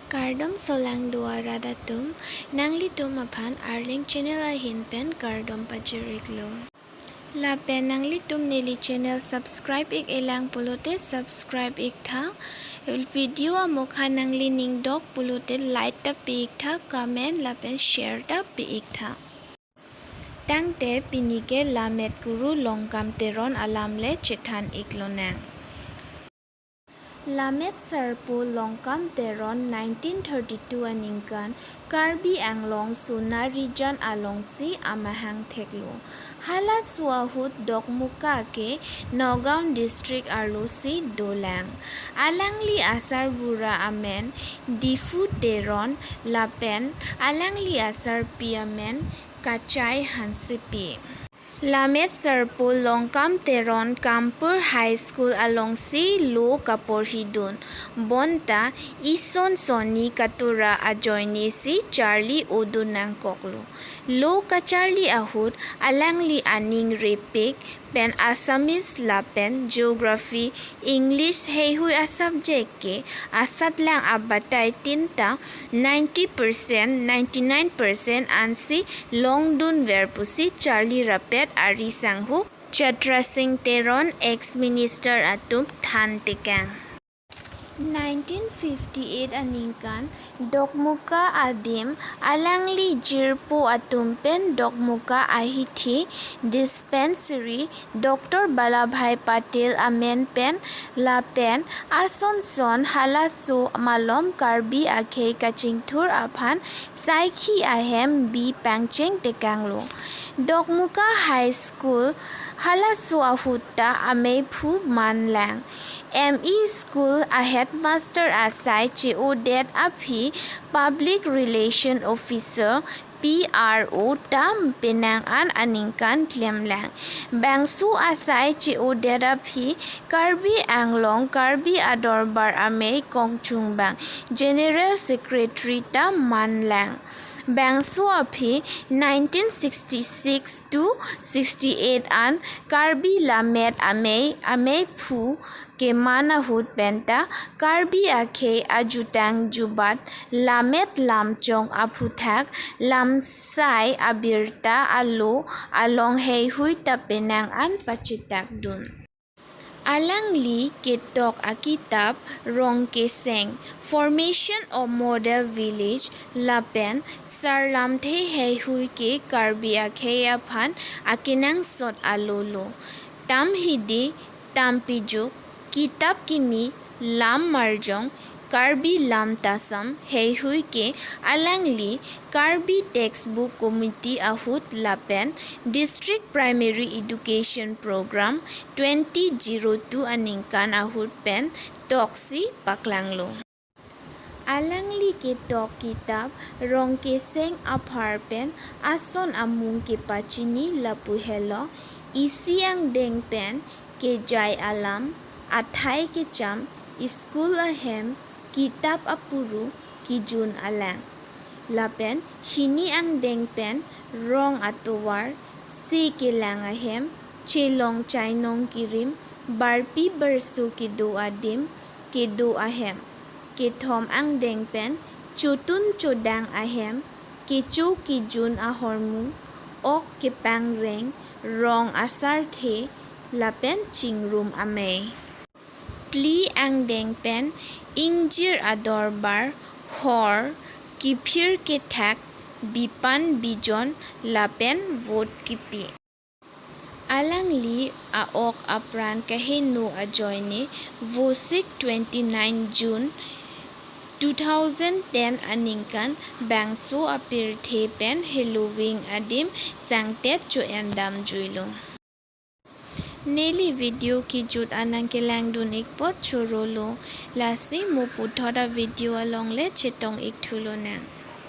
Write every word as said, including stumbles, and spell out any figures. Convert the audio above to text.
Kardom solangdo arat atum, nanglitum aphan Arleng channel ahin pen kardom pajir-iklo. Lapen nanglitum neli channel subscribe ik-elang pulote subscribe iktha. Video amokha nangli ning dok pulote like ta pi-iktha, comment lapen share ta pi-iktha. Tangte pini ke Lammet Kuru Longkam Teron alam le chethan iklonang. Lammet Sarpo Longkam Teron nineteen thirty-two aningkan Karbi Anglong Sonarijan alongsi amahang theklo. Halaso ahut Dokmoka ke Nagaon district arlosi dolang. Alangli asarbura amen Diphu Teron lapen alangli asarpi amen Kachai Hansepi. Lammet Sarpo Longkam Teron Kampur High School alongsi lo kaporhidun. Bonta ison sonni katura ajoinesi charli-odun nangkoklo. Lo kacharli ahut alangli aning repik pen Assamese lapen Geography, English heihui asubject ke asatlang abatai tinta ninety percent, ninety-nine percent ansi longdunver pusi charli rapet ari sangho Chatra Singh Teron ex-minister atum than tekang. Nineteen fifty-eight aningkan Dokmoka adim alangli jirpo atum pen Dokmoka ahithi dispensary Doctor Vallabhbhai Patil amen pen lapen ason son halaso malom Karbi akhei kachingthur aphan saikhi ahem bi pangcheng tekanglo. Dokmoka High School halaso ahut ta ameiphu manlang. M E school a headmaster asai che-odet aphi public relation officer, P R O ta penang an aningkan klemlang. Bangso asai che-odet aphi Karbi Anglong Karbi Adorbar Amei Kongchungbang General Secretary ta manlang. Bangso aphi nineteen sixty-six to sixty-eight an Karbi Lammet Amei, ameiphu keman ahut penta Karbi akhei ajutang jubat lammet lamchong aphuthak lamsai abirta alo along heihui ta penang an pachitakdun. Alangli ketok akitap Rongkeseng, Formation of Model Village lapen Sarlamthe heihui ke Karbi akhei aphan akenangsot alolo. Tam hidi, tam pijuk, kitap kimi, lam marjong, Karbi lam tasam heihui ke alangli Karbi Textbook Committee ahut lapen District Primary Education Program twenty zero two aningkan ahut pen toksi paklanglo. Alangli ketok kitap Rongkeseng aphar pen ason amung kepachini lapu helo, isi angdeng pen kejai alam, athai kecham, school ahem, kitap apuru, kejun alang. Lapen hini angdeng pen rong atovar, se kelang ahem, chelong chainong kirim, barpi barso kedo adim, kedo ahem. Kethom angdeng pen chotun chodang ahem, kecho kejun ahormu, ok kepangreng, rong asarthe, lapen chingrum amei. Phli angdeng pen ingjir adorbar, hor, kiphir kethak, bipan bijon lapen vote kipi. Alangli a-ok apran kaheno ajoine Vosik twenty-nine June two thousand ten aningkan bangso apirthe pen heloving adim sangtet cho-en damjuilo. Neli video kejut anang kelangdun ikpot chorolo, lasi mo puthot a-video along le chetong ikthu lonang.